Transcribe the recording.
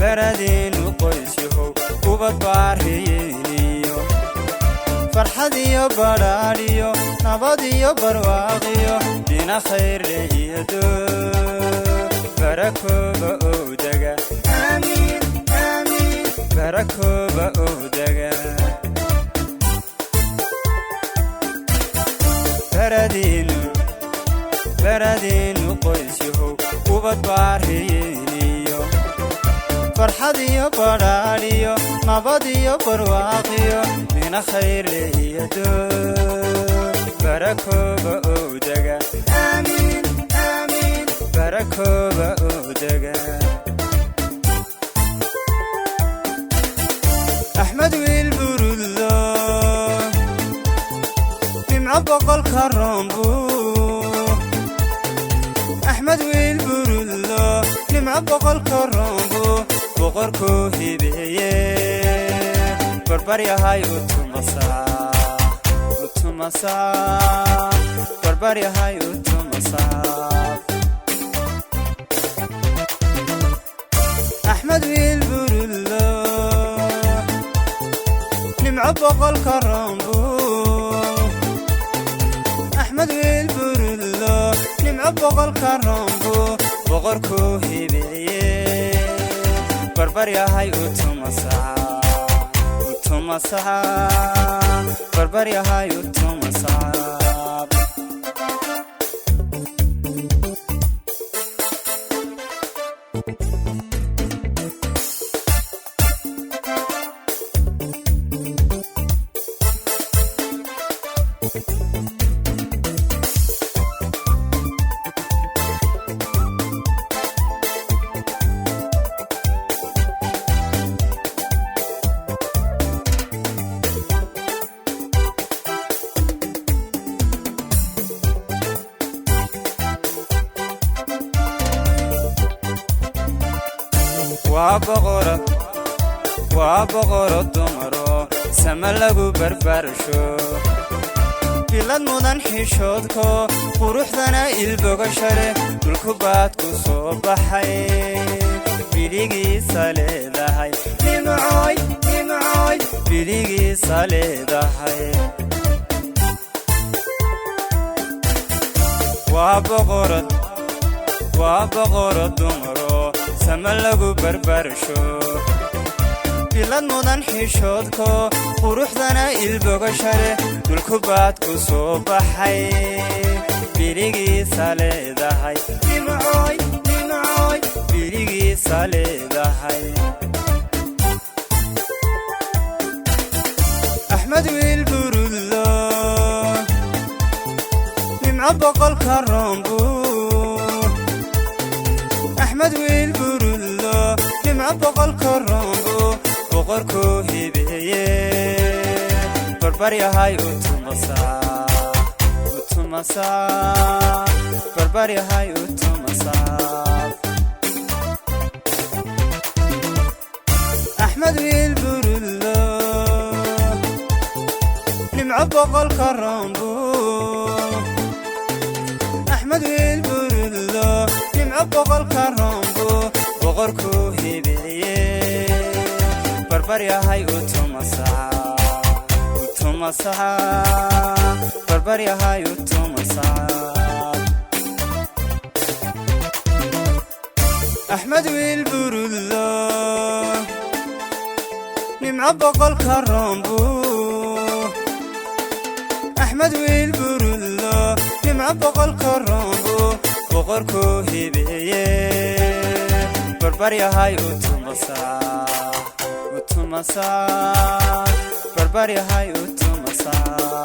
Baradiinu qoysyahow ubad baariyeeniyo farxad iyo badhaadhiyo nabad iyo barwaaqiyo dina khayrle iyo doog barakooba owdaga aamiin aamiin barakooba owdaga Baradiinu qoysyahow ubad baariyeeniyo farxad iyo badhaadhiyo nabad iyo barwaaqiyo dina khayrle iyo doog barakooba owdaga aamiin aamiin barakooba owdaga Axmed wiil burudlo nimco boqolka roombu Axmed wiil burudlo nimco boqolka roombu boqorkuu hibeeye barbar yahay utumasaa barbar yahay utumasaa Axmed wiil burudlo nimco boqolka roombu Axmed wiil burudlo nimco boqolka roombu boqorkuu hibeeye barbar yahay utumasaa barbar yahay utumasaa Waa boqoro dumaro sama lagu barbaarsho bilad mudan xishoodko quruxdana ilbogasho leh dhulku baad ku soo baxay biligiisa leedahay nimcooy nimcooy biligiisa leedahay Waa boqoro dumaro sama lagu barbaarsho bilad mudan xishoodko quruxdana ilbogasho leh dhulku baad ku soo baxay biligiisa leedahay nimcooy nimcooy biligiisa leedahay Axmed wiil burudlo nimco boqolka roombu Axmed wiil burudlo nimco boqolka roombu boqorkuu hibeeye barbar yahay utumasaa barbar yahay utumasaa Axmed wiil burudlo nimco boqolka roombu Axmed wiil burudlo nimco boqolka roombu boqorkuu hibeeye barbar yahay utumasaa barbar yahay utumasaa Axmed wiil burudlo nimco boqolka roombu Axmed wiil burudlo nimco boqolka roombu boqorkuu hibeeye barbar yahay utumasaa barbar yahay utumasaa.